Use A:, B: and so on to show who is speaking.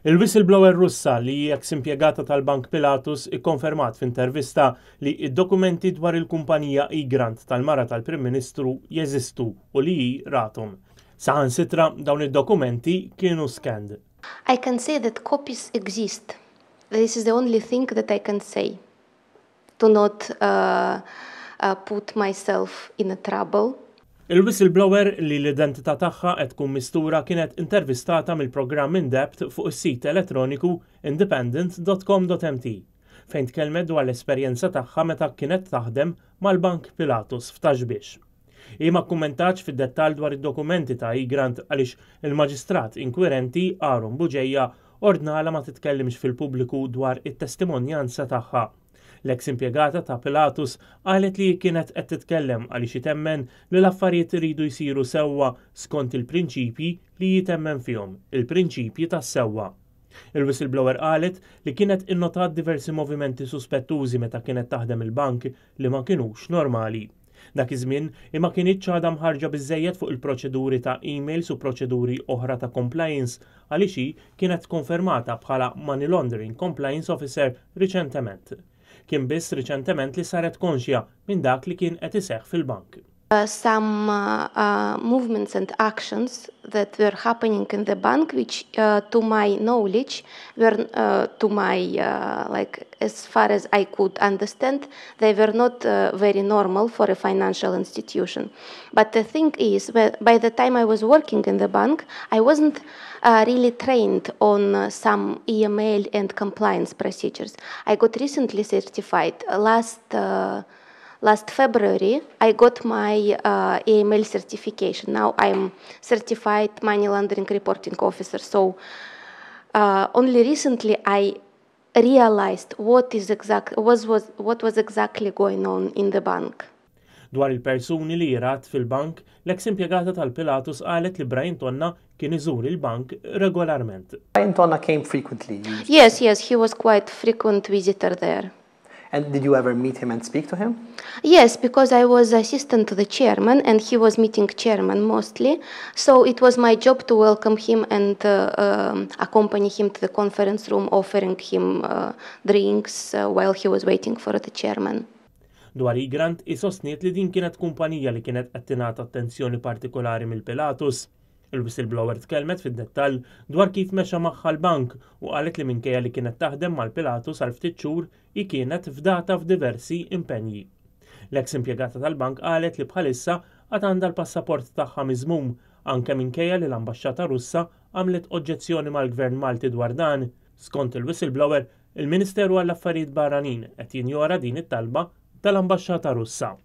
A: Il-whistleblower Russa li hi ex impjegata tal-Bank Pilatus ikkonfermat f'intervista li id-dokumenti dwar il-kumpanija Egrant tal-mara tal-Prim Ministru jeżistu u li hi rathom. Saħansitra dawn id-dokumenti kienu scanned.
B: I can say that copies exist. This is the only thing that I can say to not put myself in a trouble.
A: Il-whistleblower li l-identità tagħha qed tkun mistura kienet intervistata mill-programm In Depth fuq is-sit elettroniku independent.com.mt fejn tkellmet dwar l-esperjenza tagħha meta kienet taħdem mal-Bank Pilatus f'Ta' Xbiex. Hi ma kkummentatx fid-dettall dwar id-dokumenti ta' Egrant għaliex il-Maġistrat inkwirenti Aaron Bugeja ordnala ma titkellimx fil-pubbliku dwar it-testimonjanza tagħha. L-eks impjegata ta' Pilatus qalet li kienet qed titkellem għaliex temmen li l-affarijiet iridu jsiru sewwa skont il-prinċipji li hi temmen fihom, il-prinċipji tas-sewwa. Il-whistleblower qalet li kienet innotat diversi movimenti suspettużi meta kienet taħdem il-bank li ma kinux normali. Dak iż-żmien imma kinitx għadha mħarrġa biżejjed fuq il-proċeduri ta' emails u proċeduri oħra ta' compliance għaliex hi kienet konfermata bħala Money Laundering Compliance Officer riċentement. Kien biss riċentement li saret konxja minn dak li kien qed iseħħ fil-bank.
B: Some movements and actions that were happening in the bank, which to my knowledge were to my like, as far as I could understand, they were not very normal for a financial institution. But the thing is, by the time I was working in the bank, I wasn't really trained on some AML and compliance procedures. I got recently certified. Last February, I got my AML certification. Now I'm certified money laundering reporting officer. So only recently I realized what is exact was what was exactly going on in the bank.
A: Dwar il-persuni li rat fil-bank, l-eks impjegata tal-Pilatus qalet li Brian Tonna kien iżur il-bank regolarment.
C: Brian Tonna came frequently.
B: Yes, he was quite frequent visitor there.
C: And did you ever meet him and speak to him?
B: Yes, because I was assistant to the chairman and he was meeting chairman mostly. So it was my job to welcome him and accompany him to the conference room, offering him drinks while he was waiting for the chairman.
A: Dwar Egrant sostniet li din kienet kumpanija li kienet qed tingħata attenzjoni partikolari mill-Pilatus. Il-whistleblower tkellmet fid-dettall dwar kif mexa magħha l-bank u qalet li minkejja li kienet taħdem mal-Pilatus għal ftit xhur hi kienet fdata f'diversi impenji. L-eks impjegata tal-bank qalet li bħalissa għad għandha l-passaport tagħha miżmum anke minkejja li l-ambaxxata Russa għamlet oġġezzjoni mal-Gvern Malti dwar dan. Skont il-whistleblower, il-Ministeru għall-Affarijiet Barranin qed jinjora din it-talba tal-ambaxxata Russa.